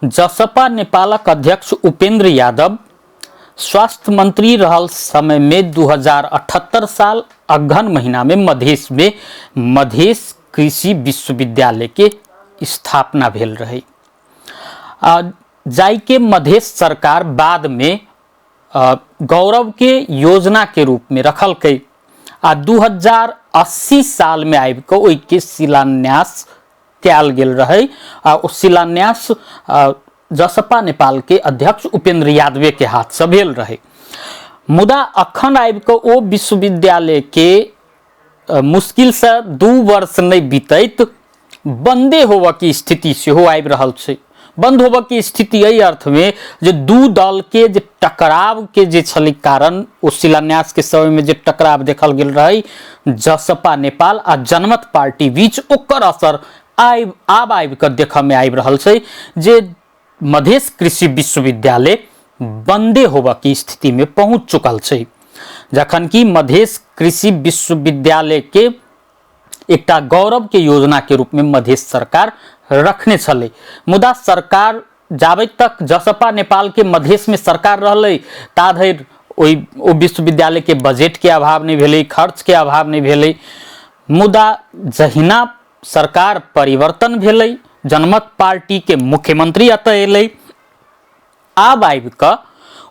जसपा नेपालक अध्यक्ष उपेंद्र यादव स्वास्थ्य मंत्री रहल समय में 2078 साल अगहन महीना में मधेश में मधेश कृषि विश्वविद्यालय के स्थापना भेल रहे। जाहि के मधेश सरकार बाद में गौरव के योजना के रूप में रखलकै आ 2080 साल में आबि कऽ ओहिके शिलान्यास कयल गेल रहै आ ओ शिलान्यास जसपा नेपाल के अध्यक्ष उपेंद्र यादवे के हाथ से भेल रहै। मुदा अखन आबि कऽ ओ विश्वविद्यालय के मुश्किल से 2 वर्ष नहि बीतैत बंदे होबऽ के स्थिति सेहो आबि रहल छै। बंद होबऽ के स्थिति एहि अर्थमे जे 2 दल के जे टकराव के जे छलै कारण, ओ शिलान्यास के समय में जे टकराव देखल गेल रहै जसपा नेपाल आ जनमत पार्टी बीच, ओकर असर आब आबि कऽ देखऽ में आबि रहल छै जे मधेश कृषि विश्वविद्यालय बंदे होबऽ के स्थिति में पहुंच चुकल छै। जखन कि मधेश कृषि विश्वविद्यालय के एकटा गौरव के योजना के रूप में मधेश सरकार रखने छलै, मुदा सरकार जाबे तक जसपा नेपाल के मधेश में सरकार रहलै ता धरि ओ विश्वविद्यालय के बजट के अभाव नहीं भेलै, खर्च के अभाव नहीं भेलै। मुदा जहिना सरकार परिवर्तन भेलै, जनमत पार्टी के मुख्यमंत्री एतऽ एलै, आब आबि कऽ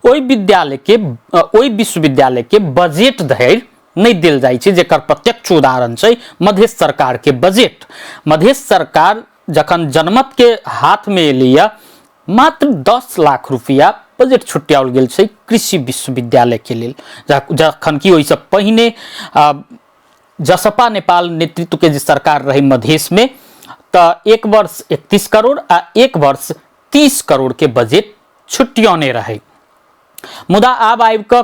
ओहि विश्वविद्यालय के बजट धरि नहि देल जाइ छै, जेकर प्रत्यक्ष उदाहरण छै मधेश सरकार के बजट। मधेश सरकार जखन जनमत के हाथ में एलैया, मात्र 10 लाख रुपया बजट छुट्याओल गेल छै कृषि विश्वविद्यालय के लेल, जखन कि ओहिसँ पहिने जसपा नेपाल नेतृत्व के जे सरकार रहे मधेश में, तऽ 1 वर्ष 31 करोड़ आ 1 वर्ष 30 करोड़ के बजट छुट्टियोने रहे। मुदा आब आबि कऽ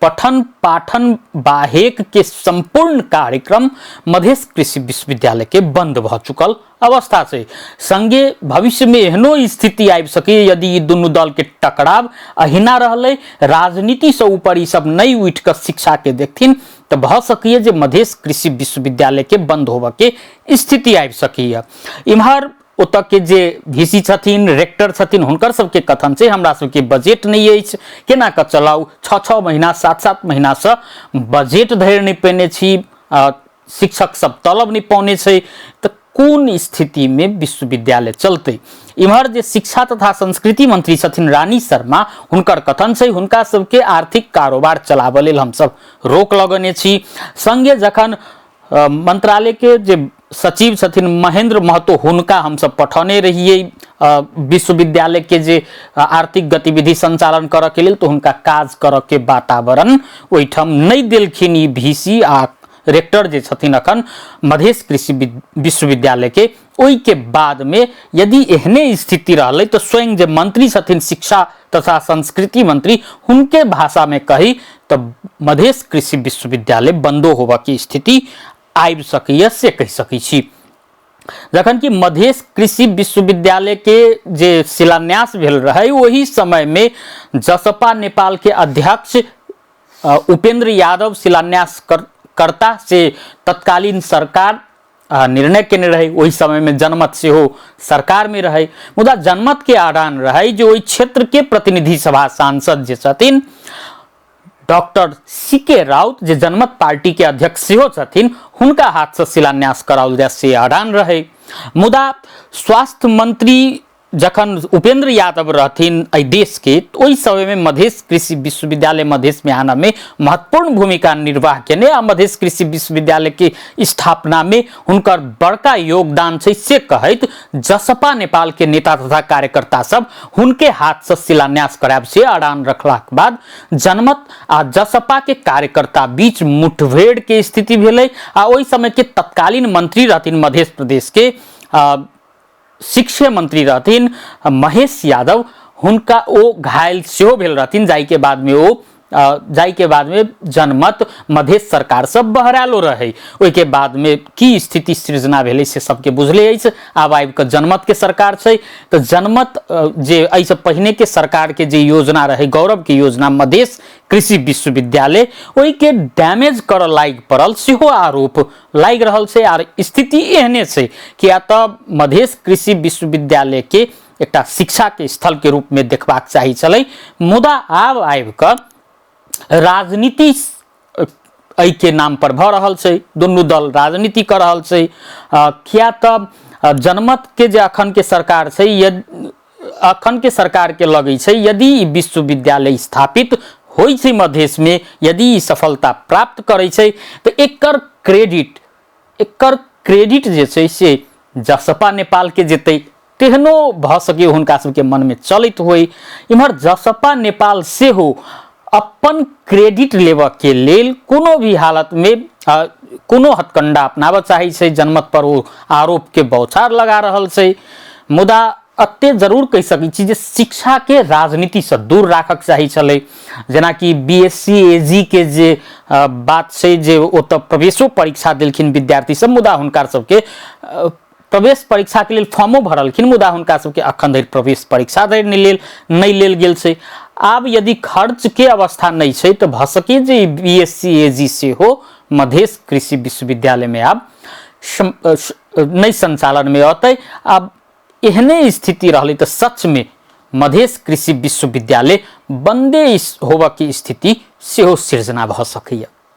पठन पाठन बाहेक के संपूर्ण कार्यक्रम मधेश कृषि विश्वविद्यालय के बंद भऽ चुकल अवस्था छै। संगे भविष्य में एहनो स्थिति आबि सकैए यदि ई दुनू दल के टकराव अहिना रहलै, राजनीति से ऊपर ई सब नहि उठि कऽ शिक्षा के देखथिन, तऽ भऽ सकैए जे मधेश कृषि विश्वविद्यालय के बंद होबऽ के स्थिति आबि सकैए। इम्हर ओतऽ के जे वीसी छथिन, रेक्टर छथिन, हुनकर सबके कथन छै हमरा सबके बजट नहि अछि, केना कऽ चलाउ, 6-6 महीना 7-7 महीनासँ बजट धरि नहि पेने छी, शिक्षक सब तलब नहि पौने छै, तऽ कोन स्थितिमे विश्वविद्यालय चलतै। इम्हर जे शिक्षा तथा संस्कृति मंत्री छथिन रानी शर्मा, हुनकर कथन छै हुनका सबके आर्थिक कारोबार चलाबऽ लेल हमसब रोक लगने छी। संगे जखन मंत्रालय के जे सचिव छथिन महेंद्र महतो, हुनका हमसब पठौने रहियै विश्वविद्यालय के जे आर्थिक गतिविधि संचालन करऽ के लेल, तऽ हुनका काज करऽ के वातावरण ओहिठाम नहि देलखिन ई वीसी आ रेक्टर जे छथिन अखन मधेश कृषि विश्वविद्यालय के। ओहि के बाद में यदि एहने स्थिति रहलै तऽ स्वयं जे मंत्री छथिन शिक्षा तथा संस्कृति मंत्री, हुनके भाषा में कही तऽ मधेश कृषि विश्वविद्यालय बंदो होबऽ के स्थिति आबि सकैए से कहि सकै छी। जखन कि मधेश कृषि विश्वविद्यालय के जे शिलान्यास भेल रहै ओहि समय में जसपा नेपाल के अध्यक्ष उपेंद्र यादव शिलान्यास करता से तत्कालीन सरकार निर्णय केने रहे। ओहि समय में जनमत सेहो सरकार में रहे, मुदा जनमत के आडान रहे जे ओहि क्षेत्र के प्रतिनिधि सभा सांसद जे छथिन डॉक्टर सी के राउत, जे जनमत पार्टी के अध्यक्ष सेहो छथिन, हुनका हाथ से शिलान्यास कराओल जाय से आडान रहे। मुदा स्वास्थ्य मंत्री जखन उपेंद्र यादव रहथिन एहि देश के, तो ओहि समय में मधेश कृषि विश्वविद्यालय मधेश में आना में महत्वपूर्ण भूमिका निर्वाह केने आ मधेश कृषि विश्वविद्यालय के स्थापना में हुनकर बड़का योगदान छै से कहैत जसपा नेपाल के नेता तथा कार्यकर्ता सब हुनके हाथ से शिलान्यास करायब से अड़ान रखलाक बाद जनमत आ जसपा के कार्यकर्ता बीच मुठभेड़ के स्थिति भेलै आ ओहि समय के तत्कालीन मंत्री रहथिन मधेश प्रदेश के शिक्षा मंत्री रहथिन महेश यादव, हुनका ओ घायल सेहो भेल रहथिन, जाहि के बाद में ओ जाहि के बाद में जनमत मधेश सरकार सब बहरालो रहे। ओहि के बाद में की स्थिति सृजना भेलै से सबके बुझले अछि। आब आबि कऽ जनमत के सरकार छै, तऽ जनमत जे एहिसँ पहिने के सरकार के जे योजना रहे गौरव के योजना मधेश कृषि विश्वविद्यालय, ओहि के डैमेज करऽ लागि पड़ल सेहो आरोप लागि रहल छै। आर स्थिति एहने छै, किया तऽ मधेश कृषि विश्वविद्यालय के एकटा शिक्षाके स्थलके रूपमे देखबाक चाही छलै। मुदा आब आबि कऽ राजनीति एहिके नाम पर भऽ रहल छै, दुनू दल राजनीति कऽ रहल छै। किया तऽ जनमतके जे अखनके सरकार छै, यदि अखनके सरकारके लगै छै यदि ई विश्वविद्यालय स्थापित होइ छै मधेशमे, यदि ई सफलता प्राप्त करै छै तऽ एकर क्रेडिट जे छै से जसपा नेपालके जेतै, तेहनो भऽ सकै हुनका सबके मनमे चलैत होइ। इम्हर जसपा नेपाल सेहो अपन क्रेडिट लेबऽके लेल कोनो भी हालतमे कोनो हथकंडा अपनाबऽ चाहै छै, जनमत पर ओ आरोपके बौछार लगा रहल छै। मुदा एते जरूर कहि सकै छी जे शिक्षाके राजनीतिसँ दूर राखक चाही छलै। जेनाकि बी एस सी ए जी के जे बात छै जे ओतऽ प्रवेशो परीक्षा देलखिन विद्यार्थी सब, मुदा हुनका सबके प्रवेश परीक्षाके लेल फॉर्मो भरलखिन, मुदा हुनका सबके अखन धरि प्रवेश परीक्षा धरि नहि लेल गेल छै। आब यदि खर्चके अवस्था नहि छै तऽ भऽ सकै जे बी एस सी ए जी सेहो मधेश कृषि विश्वविद्यालयमे आब नहि संचालनमे अतै। आब एहने स्थिति रहलै तऽ सचमे मधेश कृषि विश्वविद्यालय बन्दे होबऽके स्थिति सेहो सिर्जना भऽ सकैए।